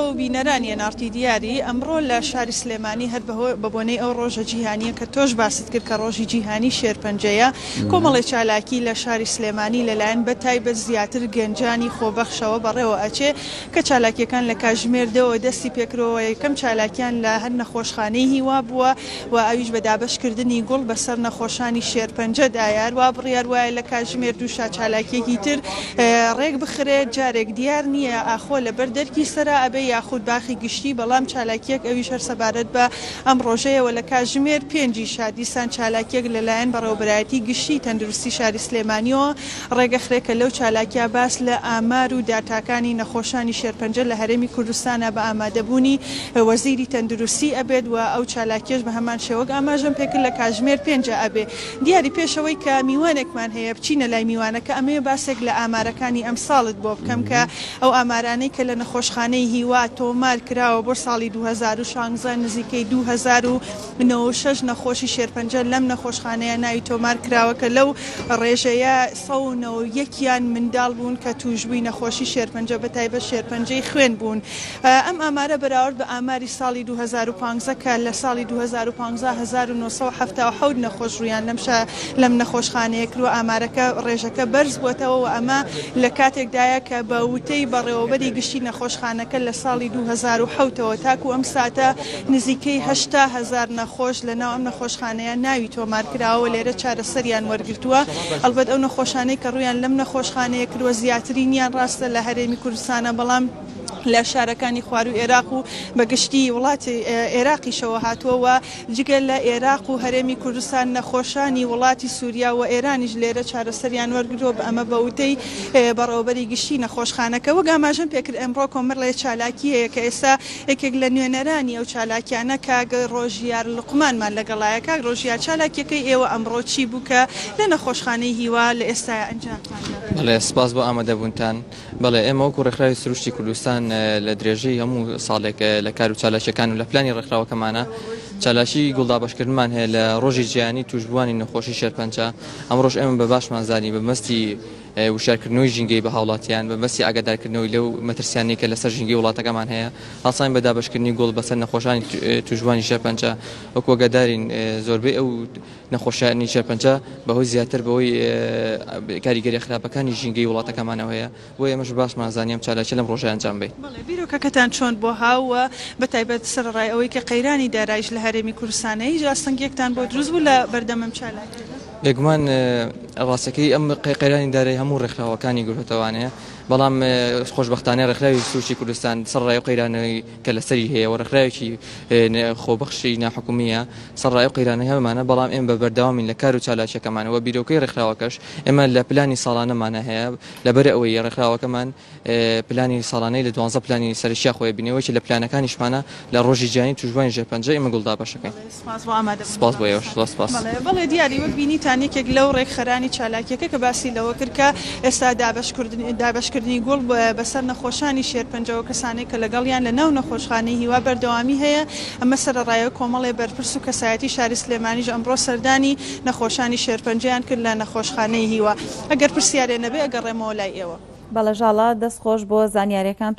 و بینەرانی ئێن ئاڕ تی دیاری، ئەمڕۆ لە شاری سلێمانی هەر بە بۆنەی ئەو ڕۆژە جیهانییە کە تۆش باست کرد کە ڕۆژی جیهانی شێرپەنجەیە، کۆمەڵێ چالاکی لە شاری سلێمانی لەلایەن بە تایبەت زیاتر گەنجانی خۆبەخشەوە بەڕێوە ئەچێ کە چالاکییەکان لە کاژمێر دەوە دەستی پێکرۆوە یەکەم چالاکیان لە هەر نەخۆشخانەی هیوا بووە و ئەویش بە دابەشکردنی گوڵ بەسەر نەخۆشانی شێرپەنجەدایە، هەروا بڕیار وایە لە کاتژمێر دووشا چالاکییەکی تر ڕێک بخرێت، جارێک دیار نییە ئاخۆ لەبەر دەرکی سەرا ئەبێ یاخود باخی گشتی، بەڵام چالاکییەک ئەویش هەر سەبارەت بە ئەم ڕۆژەیەوە لە کاتژمێر پێنجیشا دیسان چالاکییەک لەلایەن بەڕێوەبەرایەتی گشتیی تەندروستی شاری سلێمانییەوە ڕێگەخرێ کە لەو چالاکیە باس لە ئامار و داتاکانی نەخۆشانی شێرپەنجە لە هەرێمی کوردستانا بە ئامادەبوونی وەزیری تەندروستی ئەبێت و ئەو چالاکیەش بە هەمان شێوەک ئاماژەم پێکرد لە کاژمێر پێنجا ئەبێ. دیاری پێش ئەوەی کە میوانێکمان هەیە بچینە لای میوانەکە ئەمەوێ باسێک لە ئامارەکانی ئەمساڵت بۆ بکەم کە ئەو ئامارانەی کە لە نەخۆشخانەی هیوا تۆمار کراوە بۆ ساڵی 2016 نزیکەی 2096 نەخۆشی شێرپەنجە لەم نەخۆشخانەیە ناوی تۆمار کراوە کە لەو ڕێژەیە 191 یان منداڵ بوون کە تووشبووی نەخۆشی شێرپەنجە بەتایبەت شێرپەنجەی خوێن بوون. ئەم ئامارە بەراورد بە ئاماری ساڵی 2015 کە لە ساڵی 2015 1977 نەخۆش ڕوویان لەم شا لەم نەخۆشخانەیە کردووە ئامارەکە ڕێژەکە بەرز بووەتەوە و ئەمە لە کاتێکدایە کە بە وتەی بەڕێوەبەری گشتی نەخۆشخانەکە لە ساڵی 2007 ەوە تاکوو ئەم ساتە نزیکەی 80 هەزار نەخۆش لە ناو ئەم نەخۆشخانەیە ناوی تۆمار کراوە و لێرە چارەسەریان وەرگرتووە. ئەڵبەت ئەو نەخۆشانەی کە ڕوویان لەم نەخۆشخانەیە کردووە زیاترینیان ڕاستە لە هەرێمی کوردستانە بەڵام لە شارەکانی خواروو ئێراق و بە گشتی وڵاتی ئێراقیشەوە هاتووە و جگە لە ئێراق و هەرێمی کوردستان نەخۆشانی وڵاتی سووریا و ئێرانیش لێرە چارەسەریان وەرگرتووە بە ئەمە بە وتەی بەڕێوەبەری گشتی نەخۆشخانەکە وەک ئاماژەم پێکرد ئەمڕۆ کۆمەڵێ چالاکی هەیە کە ئێستا یەکێک لە نوێنەرانی ئەو چالاکیانە کاک ڕۆژیار لوقمانمان لەگەڵایە. کاک ڕۆژیار چالاکیەکەی ئێوە ئەمڕۆ چی بوو کە لە نەخۆشخانەی هیوا لە ئێستایا ئەنجامتان دا؟ بەڵێ سپاس بۆ ئامادەبوونتان. بەڵێ ئێمە وەکو ڕێکخراوی سروشتی کوردستان لە درێژەی هەموو ساڵێک لە کار و چالاکیەکان و لە پلانی ڕێکخراوەکەمانە چالاکی گوڵدابەشکردنمان هەیە لە ڕۆژی جیهانی تووشبووانی نەخۆشی شێرپەنجە. ئەمڕۆش ئێمە بە باشمان زانی بە مەستی وشیارکردنەوەی ژینگەی بە هاوڵاتیان بە مەبەستی ئاگادارکردنەوەی لەو مەترسیانەی کە لەسەر ژینگەی وڵاتەکەمان هەیە، هەڵساین بە دابەشکردنی گوڵ بەسەر نەخۆشانی تووشبووانی شێرپەنجە، وەکو ئاگادارین زۆربەی ئەو نەخۆشیانی شێرپەنجە بەهۆی زیاتر بەهۆی کاریگەریە خراپەکانی ژینگەی وڵاتەکەمانەوە هەیە، بۆیە ئێمەش باشمان زانی ئەم چالاکیە لەم ڕۆژە ئەنجام بەین. بەڵێ بیرۆکەکەتان چۆن بۆ هاو و بە تایبەت سەرەڕای ئەوەی کە قەیرانی دارایش لە هەرێمی کوردستانە هیچ ئاستەنگیەکتان بۆ دروست بوو لە بەردەم ئەم چالاکیەدا؟ بێگومان ڕاستەکەی ئەم قەیرانی دارایی هەموو ڕێکخراوەکانی گرتووەتەوانەیە بەڵام خۆشبەختانە ڕێکخراوی سروشتی کوردستان سەرڕای ئەو قەیرانەی کە لەسەری هەیە و ڕێکخراوێکی خۆبەخشی ناحکومیە سەرڕای ئەو قەیرانەی هەمانە بەڵام ئێمە بە بەردەوامین لە کار و چالاکیەکەمان و بیرۆکەی ڕێکخراوەکەش ئێمە لە پلانی ساڵانەمانە هەیە لەبەر ئەوەی ڕێکخراوەکەمان پلانی ساڵانەی لە دوانزە پلانی سەرەکیا خۆی بینیوە یەکێ لە پلانەکانیشمانە لە ڕۆژی جیهانی توشبوانی ژێرپەنجە ئێمە گوڵ دابەشەکەین. سپاس بۆ ئامادەبوونتان. سپاس بۆ ئێوەش زۆر سپاس. بەڵێ بەڵێ دیاری وەک بینیتان یەکێک لەو ڕێکخەرانی چالاکیەکە کە باسی لەوە کرد کە ئێستا دابەشکردنی گوڵ بەسەر نەخۆشانی شێرپەنجەوە کەسانێک کە لەگەڵیان لە ناو نەخۆشخانەی هیوا بەردەوامی هەیە ئەمە سەرەڕای کۆمەڵێ بەرپرس و کەسایەتی شاری سلێمانیش ئەمڕۆ سەردانی نەخۆشانی شێرپەنجەیان کرد لە نەخۆشخانەی هیوا. ئەگەر پرسیارێ نەبێ ئەگەڕێمەوە لای ئێوە. بەڵێ ژاڵە دەست خۆش بۆ زانیاریەکانت و.